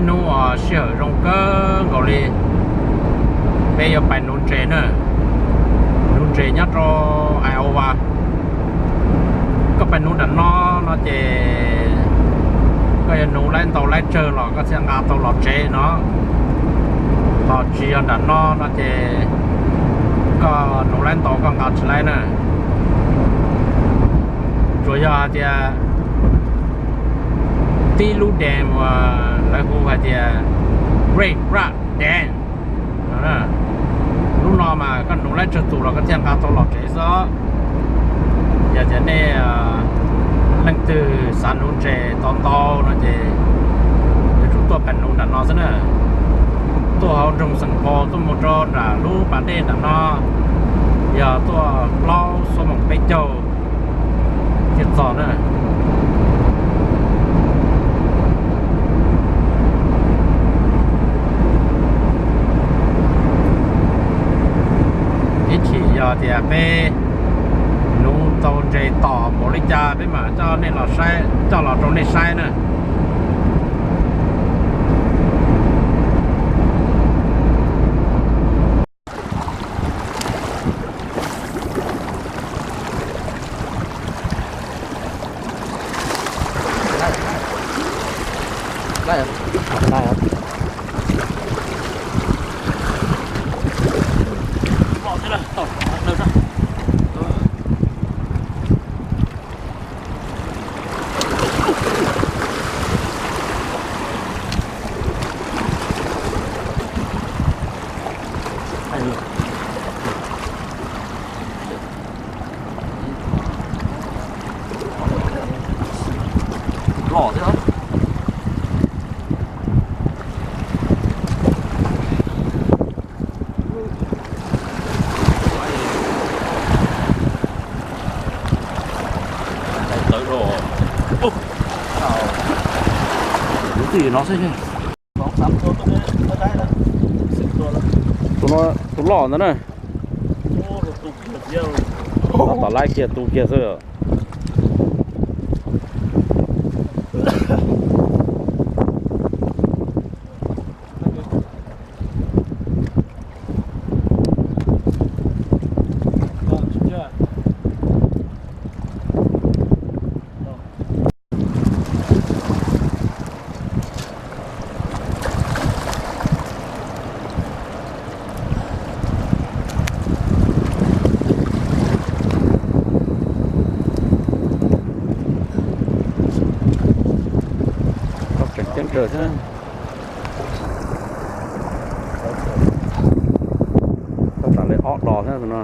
Hnub uas sij hawm zoo kawg nkaus li, peb yuav pais nuv ntses na, nuv ntses nyob rau Iowa. Koj pais nuv nram no no ces koj yuav nuv laib ntau laib tsawg los koj thiaj nqa tau los tsev no, ho tsis yog nram no no ces koj nuv laib ntau koj nqa tsis laib na. Tsuas yog hais tias tib lub dam uas lawv hu hais tias Red Rock Dam no, lub no mas koj nuv laib tsawg tus los koj thiaj nqa tau los tsev xwb. Yog tias nej leej twg xav nuv ntses tau ntau no ces yuav tsum tuaj pais nuv nram no xwb na. Tuaj hauv nroog Xeem Pos tuaj mus rau nram lub pas dej nram no, yog tuaj plaub xuab moos peb caug thiaj txog na. Ib chim yog tias peb nuv tau ntses tom npaum li cas peb mam coj nej los saib, coj los rau nej saib na. Loj thiab. Tawv dua. Tus no xwb. Tus no tus loj ntawd na. Tab tom laib kiag tu kiag xwb. Tseem ceeb kawg thiab. Tab tom li ob dos thiab tus no.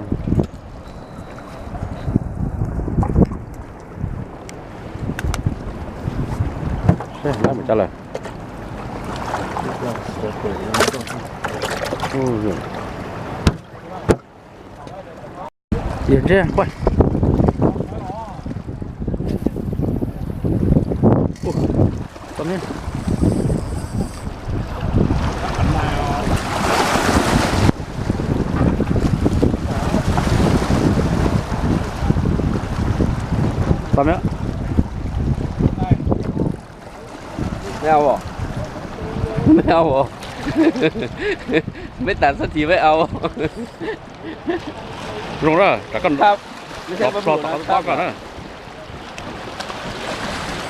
Lawv mus tsa lawm. Yog ntsej npaj. Tau me. Meb au os. Meb au os. Meb tas xab tis meb au. Zoo na, rov koj los plob tom qab koj na.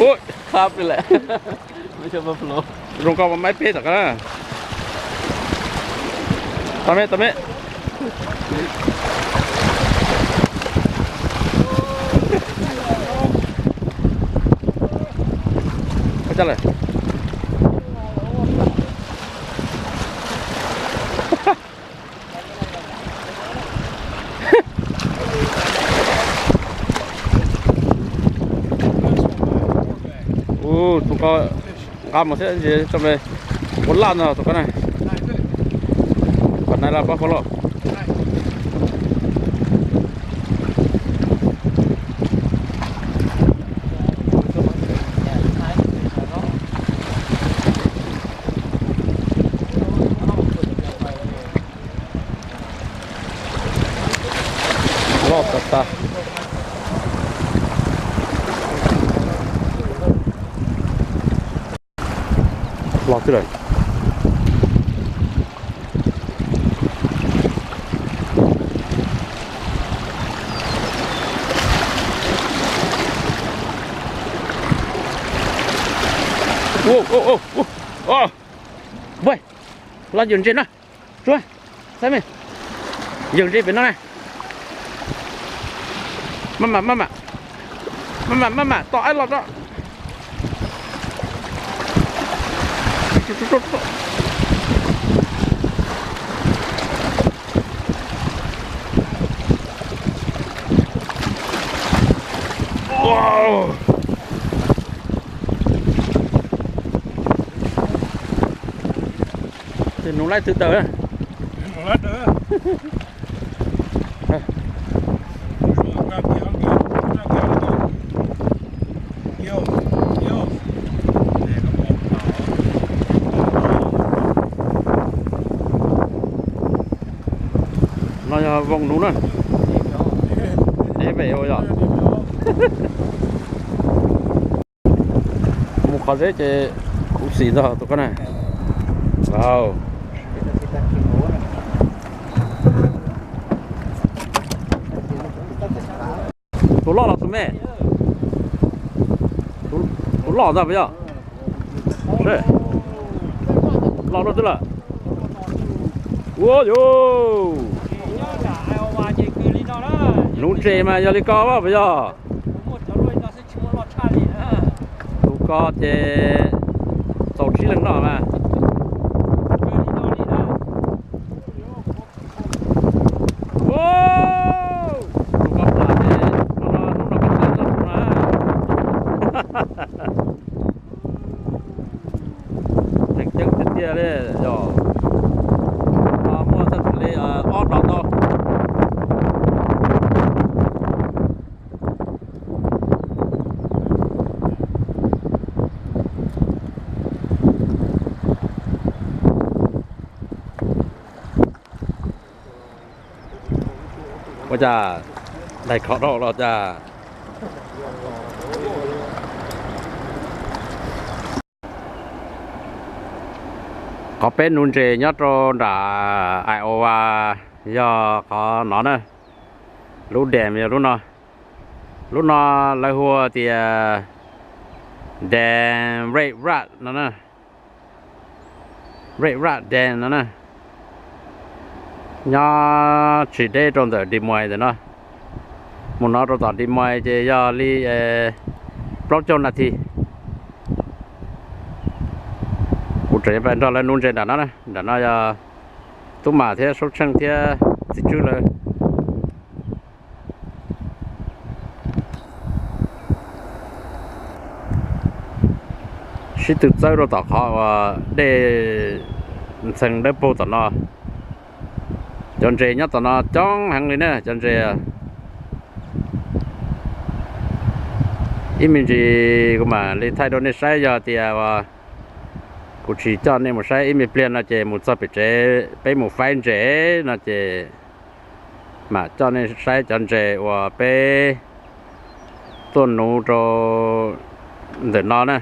Ui, khab li lawm. Zoo koj maib peb tom qab na. Tau me, tau me. Ua cas lawm? Tus ko nqa mus thiab, tso me ua laj no tus ko na. Pab nai laj pab pab loj. Loj tas tas. Lo Xwb lawm. Npawg, los yawg ntses no. Tsuag, saib me, yawg ntses pem no na. Maj mam, maj mam, maj mam, maj mam tom aib los tso. Tus nus laib twb daws. No yog voos nuv na. Dev pem ua yog. Mus qhov zeb ces khuv xim ntag tus koj na. Wow. Tus loj los tus me? Tus loj ntag puas yog? Loj luaj twb lawm. Ua yus, nuv ntses mas yog li ko puas yog? Tus ko ces txaus tsib leeg noj mas. Tus ko plam ces no, hnub no koj txawj txog tus no. Tseem ceeb tiag tiag li yog. No muaj txoj tus li ob dos tau. Ua cas daig khov rau los cas? Qhov peb nuv ntses nyob rau nram Iowa yog qhov no na. Lub dam yog lub no. Lub no lawv hu tias dam Red Rock no na. Red Rock Dam no na. Nyob tsis deb rau ntawm Des Moines ntawm no. Mus no rau tom Des Moines ces yog li plaub caug nas this. Kuv tseem yuav nrog lawv nuv ntses nram no na. Nram no yog Tub Mam thiab Saub Tsheej thiab Txiv Tswb lawv sib tw txawb rau tom qhov uas dej ntxhee dawb paug tom no. Cov ntses nyob tom no coob heev li na, cov ntses. Ib me ntsis kuv mam li thaij rau nej saib, yog tias kuv tsis coj nej mus saib ib me pliag no ces mus txog pem tsev peb mus faib ntses no ces mam coj nej saib cov ntses uas peb tuaj nuv rau ntawm no na.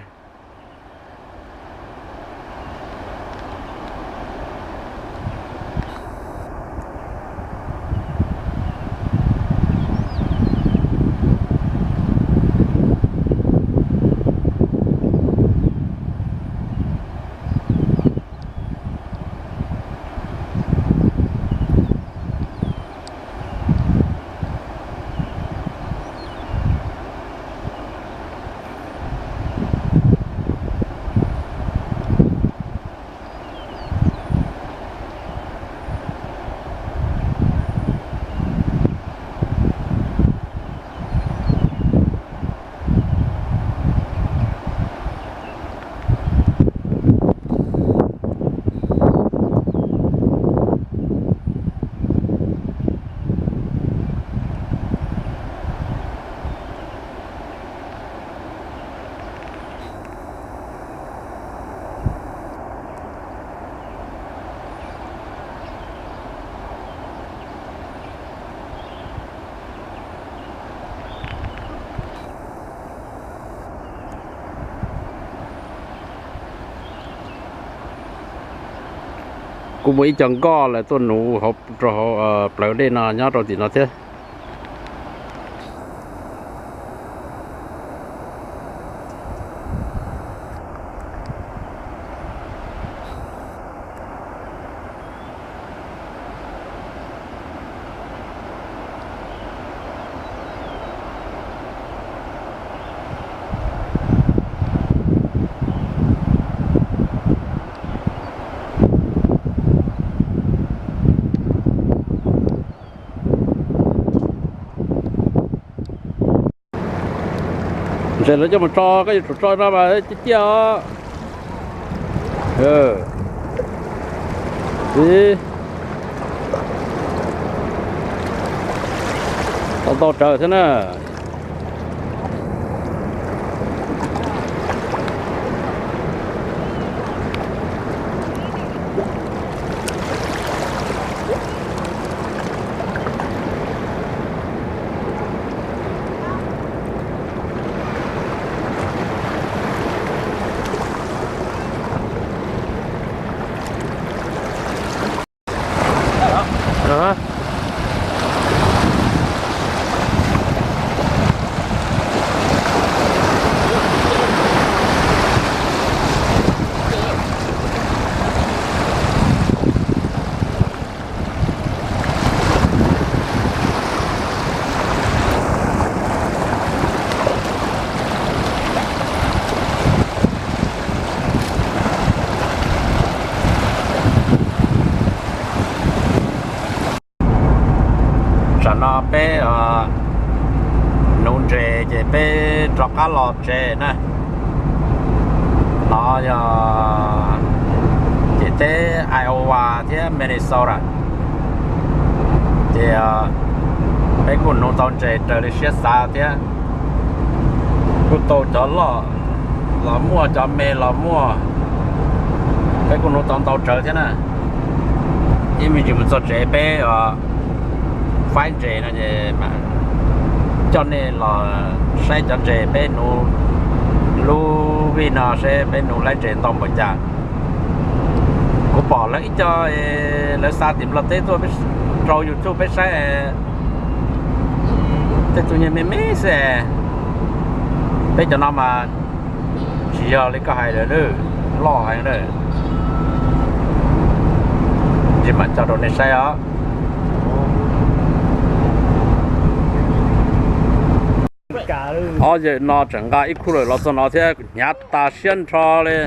Kuj muaj ib co nkoj lawv tuaj nuv rau hauv plawv dej no nyob rau tim no thiab. Ntses lawv coj mus tso, koj yuav tsum tso no mas ciaj ciaj os. Tau ntau tsawg thiab na. Tsam no peb nuv ntses ces peb rov qab los tsev na. No yog ciam teb Iowa thiab Minnesota. Ces peb kuj nuv tau ntses raws li siab xav thiab. Kuj tau cov loj los muaj, cov me los muaj. Peb kuj nuv tau ntau tsawg thiab na. Ib me ntsis mus txog tsev peb faib ntses no ces mam coj nej los saib cov ntses peb nuv lub vij no seb peb nuv laib ntses ntau npaum cas. Kuv pom lawv ib co, lawv xa tim Nplog teb tuaj rau YouTube peb saib, tej tug nyiag me me xwb. Peb cov no mas tsis yog li koj hais lawm, loj heev lawm. Ntsis mam coj rau nej saib os. Ob yawm no tseem nqa ib khub lawm los txog no thiab, hnyav tas siab nrho li.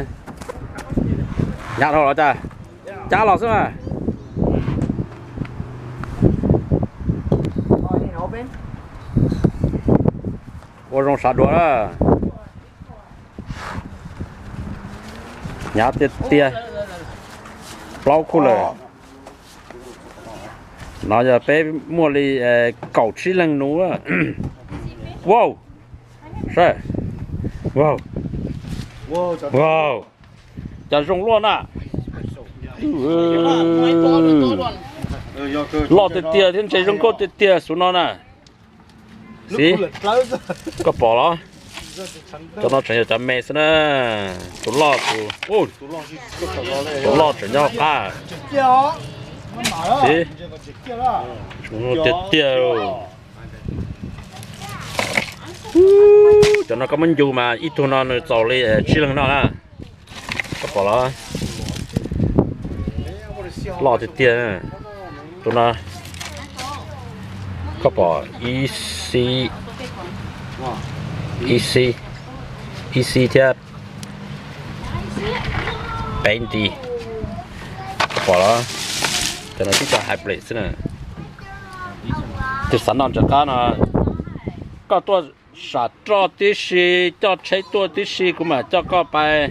Hnyav dhau los cas? Cab los xwb mas. Ua zoo sawv dua na. Hnyav tiag tiag. Plaub khub lawm. No yog peb muaj li kaum tsib leeg nuv. Wow, saib, wow, wow, cas zoo luaj na. Loj tiag tiag thiab ntses zoo nkauj tiag tiag xub no na. Xib, koj pom los? Cov no tseem yog cov me xwb na. Tus loj, tus, tus loj tseem nyob hauv qab. Xib, tiag tiag. Cov no koj muab ncu mas ib tug no nws txaus li tsib leeg noj na. Koj pom los? Loj tiag tiag. Tus no koj pom ib xib, ib xib, ib xib thiab peb nti. Koj pom los? Cov no twb cov hybrid xwb na. Tus xav noj ntses qab no, koj tuaj sam roj tib si, coj tsheb tuaj tib si, kuv mam coj koj pais.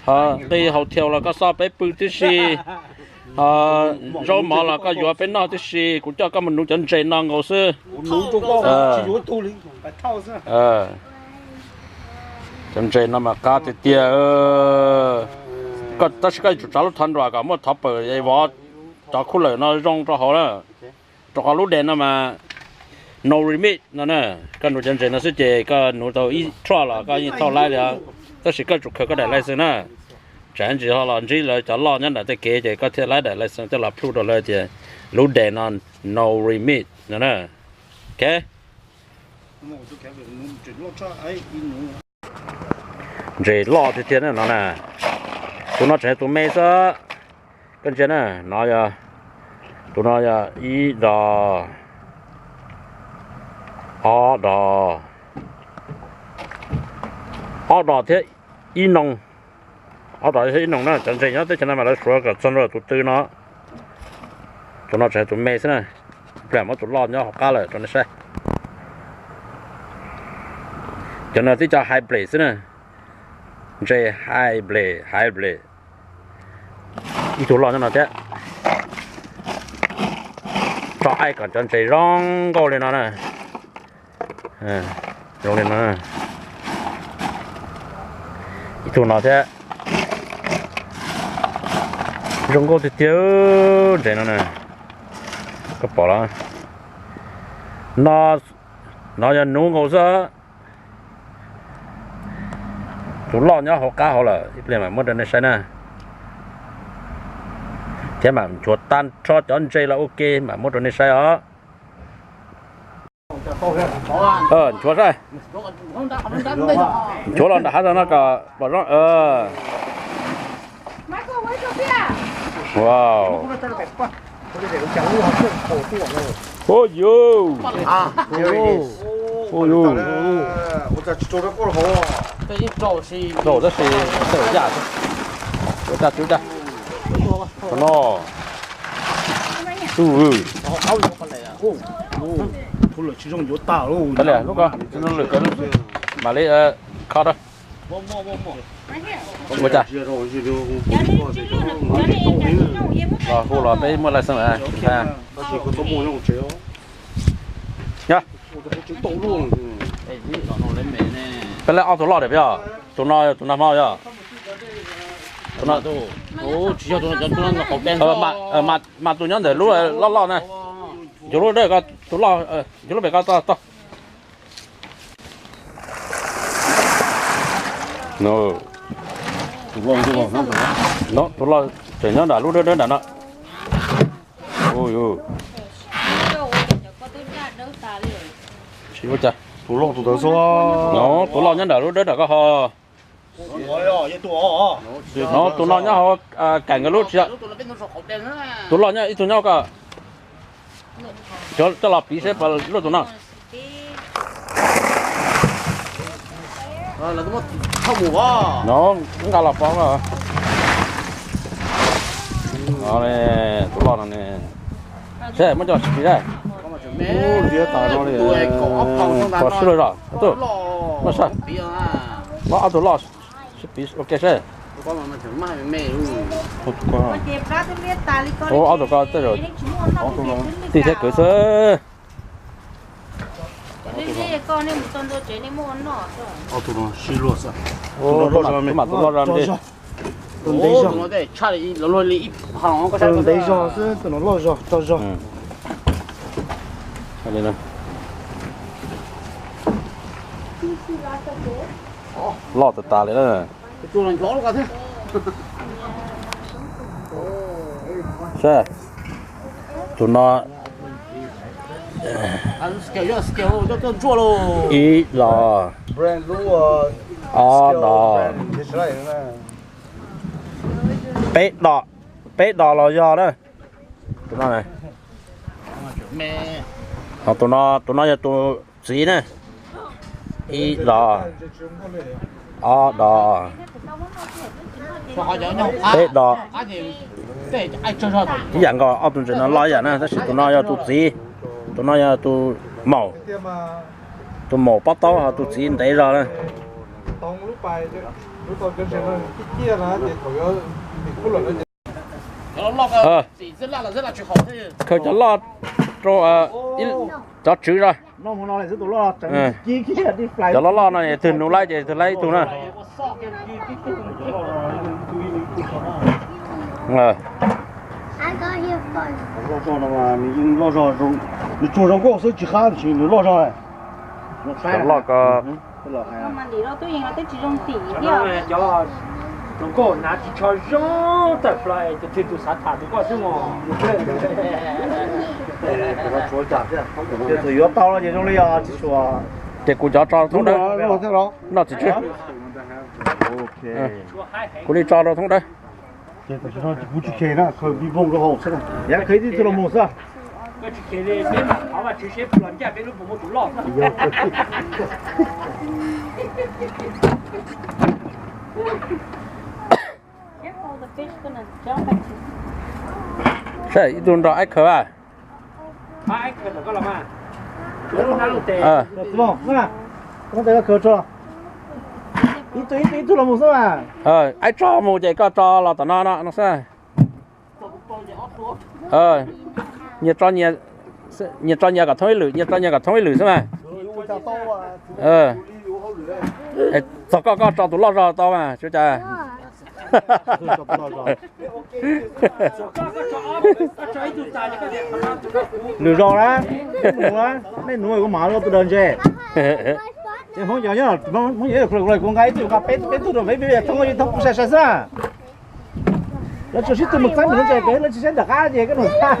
Ho nqi hotel los koj xoj peb pw tib si, ho zaub mov los koj yuav peb noj tib si, kuv coj koj mus nuv cov ntses no nkaus xwb. Cov ntses no mas qab tiag tiag. Tab sis koj yuav tsum tsav lub thov nruas kom muaj thov pawm vov cov khub lawm no zoo rau hauv na. Rau qhov lub daim no mas no remix no na. Koj nuv cov ntses no xwb ces koj nuv tau ib roj los koj yeej thauj laib li. Tab sis koj tsum khaws koj daim license na. Tsam ntsis ho los ntsib lawv cov loj nyob nram tej kev ces koj thiaj laib daim license coj los prove rau lawv tias lub dam no no remit no na. Ok. Ntses loj tiag tiag na no na. Tus no tseem yog tus me xwb. Koj ntsia na, no yog, tus no yog ib dos, ob dos, ob dos thiab ib noog, ob dos thiab ib noog na. Cov ntses nyob teb chaws no mas lawv suav kom txog ntua tus tw no. Tus no tseem yog tus me xwb na. Pliag muab tus loj nyob hauv qab lawm rau nej saib. Cov no tib co hybrid xwb na. Ntses hybrid, hybrid. Ib tug loj nyob no thiab. Tso aim kom cov ntses zoo nkauj li no na. Zoo li no. Ib tug no thiab. Zoo nkauj tiag tiag ntses no na. Koj pom los? No, no yog nuv nkaus xwb. Tus loj nyob hauv qab hauv lawm, ib pliag mam muab rau nej saib na. Thiab mam nchuav tag nrho cov ntses los ua ke mam muab rau nej saib os. Nchuav saib. Nchuav los nram hav zoov no kom pom zoo. Wow. Ua yus. Ua yus. Rau tab sis tawm yaj, tawm yaj, tawm no. Tus, tab li lub ko, lwm ko, mam li kho rau. Ua cas? Los hu los peb muaj license lawm. Nyob. Peb laij ob tug loj diam peb os. Tus no, tus nag hmo yog. Mas tus nyob ntawm lub loj loj na. Ncuav lub dawb ko, tus loj, ncuav lub pem ko toj. Tus loj tseem nyob nram lub dawb dawb nram no. Ua cas? Tus loj nyob nram lub dawb nram ko ho. No tus no nyob hauv kaim nkawd lub tsis yog. Tus loj nyob ib tug nyob ko. Coj los piv seb puas luaj tus no. No nqa los pov. Tus loj no ne. Seb muab coj sib piv seb. Ua liav tas no li. Pov sib luag zog tus. Loj sab. Muab ob tug loj sib piv ua ke seb. Ob tug ko tej zaum. Tij thiab kwv xwb. Ob tug no sib luag xwb. Tus mam tus loj zog. Ntev zog xwb, tus no loj zog tsaug zog. Loj tas tas li na. Seb, tus no ib los, ob los, peb los, peb los los yog na. Tus no, tus no, tus no yog tus txiv na. Ib los, ob los, peb los. Ib yam nkaus, ob tug ntses no loj ib yam na, tab sis tus no yog tus txiv, tus no yog tus maum, tus maum pob taub ho tus txiv ntev zog na. Khaws cov loj rau cov tswv zog. Cov loj loj no twg nug laib ces twg laib ib tug na. Nws tsuag zoo nkauj xwb tsis qab, nws loj zog. Cov loj ko. Hluas nkauj hnav tsis tsho zoo tawm plaws es tus twg tus xav tham tus koj xwb mos. Txawm yuav tau los ces zoo li os tsis suas. Ces kuv cov tso thoob dawb. Noj txiv tswb. Kuv li tso rau thoob dawb. Kuv tsis khe na, khaws ping pong rau hauv xwb. Yav khaws ib tug los mus xwb. Saib ib tug nrog aib khaws a. Ib tug ib tug los mus xwb mas. Aib tso mus ces koj tso los tom no no xwb. Nyias tso nyias kom thoob ib lwm, nyias tso nyias kom thoob ib lwm xwb mas. Txog koj koj tso tus loj zog tau mas tsis ua cas. Lwm zaus na, nej nuv, nej nuv kuv mam los tus daws ntses. Ces Hmoob yog, Hmoob yog kuv nqa ib tug nqa peb peb tug rau peb peb thoob thoob kuv sai sai xwb. Lawv tsuas sib tw mus txeeb mus ntses pem lawv tsis saib nram qab ces koj nug txhaj.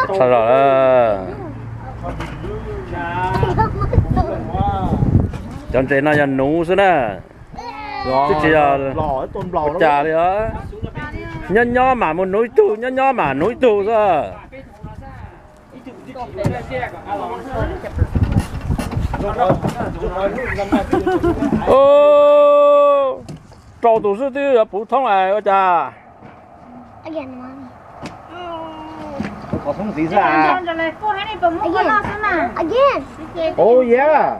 Txhaj zog. Cov ntses no yog nuv xwb na. Twb tsis yog ua cas li os. Nyob nyob mam mus nuv ib tug, nyob nyob mam nuv ib tug xwb. Rau tus xwb twb yuav puv thoob os ua cas. Thoob ntxiv xwb. Oh yeah.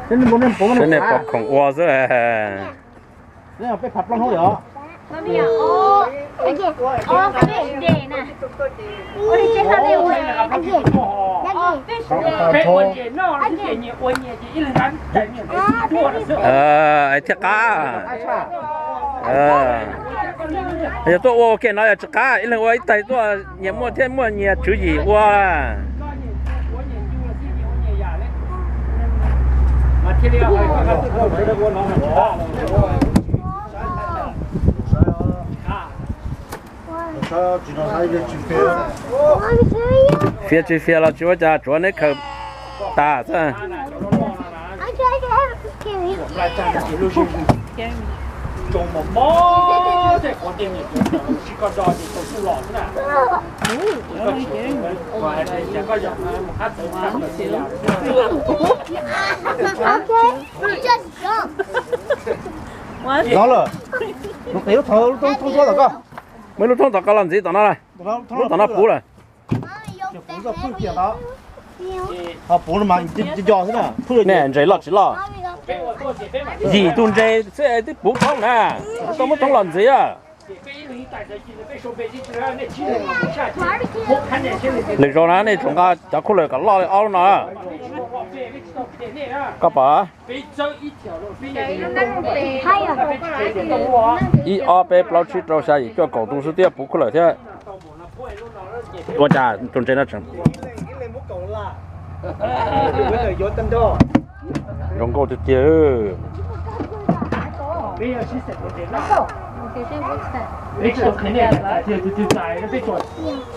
Saib nej pom khoom ua xwb. Peb phav plaub hnub yog. Thiaj qab. Yog tuaj ua ua ke no yog tsis qab, ib leeg ua ib taig tuaj, nyias muaj thiab muaj nyias tswv yim ua. Fias tsis fias los tsis ua cas, tsuav neb khaws tas xwb. Los lawm, lub qe lub thoob, lub thoob tom koj. Muaj ib lub thoob tom koj los ntxiv tom no lawm. Lub tom no puv lawm. Ho puv no mas nco xwb na. Nej ntses loj tsis loj? Yim tus ntses xwb twb puv thoob na. Koj muab thoob los ntxiv. Lwm zaus na nej tsum nqa cov khuj lawm kom loj li ob lub no. Koj pom? Ib ob peb plaub tsib rau xya yim cuaj kaum tus xwb twb puv khuj lawm thiab. Ua cas tus ntses no tseem zoo nkauj tiag tiag.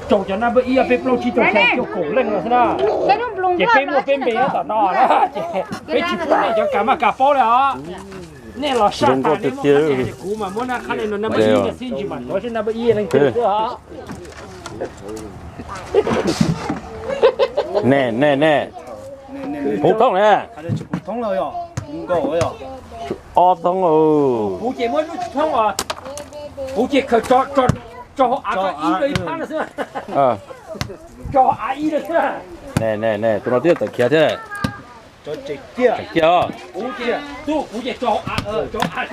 Tsaus cov nab peb ib ob peb plaub tsib rau xya cuaj kaum leej no xwb na. Ces peb muaj peb npe nyob tom no na, ces peb tsis pub nej cov kam maj kam paub li os. Nej los saj tas nej muab qhab tias kuv mas muab nab qhab li no nab peb ib xwb ntsis mam tuav seb nab peb ib leej twg xwb os. Nej, nej, nej. Puv thoob ne. Ob thoob. Puv ces muab lub tsis thoob os. Puv ces khaws tso hauv av ib rau ib phab no xwb. Tso hauv av ib no xwb. Nej, nej, nej, tus no twb tawm khiav thiab. Tawm khiav os. Puv ces tso hauv av, tso hauv av.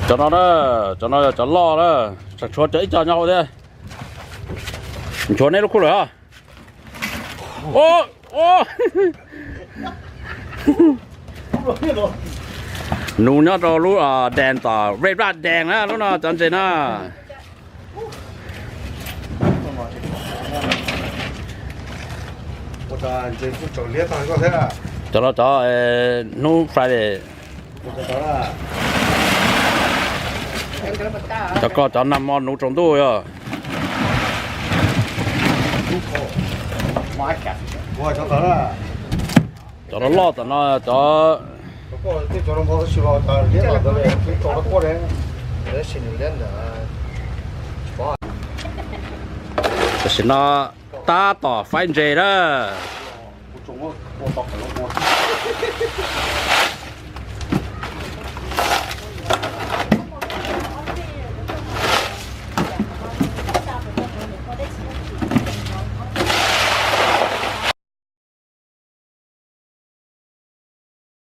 Cov no na, cov no yog cov loj na, tseem tshuav cov ib co nyob hauv thiab. Nchuav neb lub khuj lawm os. Ua, ua. Nus nyob rau lub dees tom Red Rock Dam na, lub no cov ntses na. Cov no cov hnub Friday. Cov ko cov nag hmo nuv tsaus ntuj yog. Cov loj loj tom no cov. Tam sim no tab tom faib ntses na.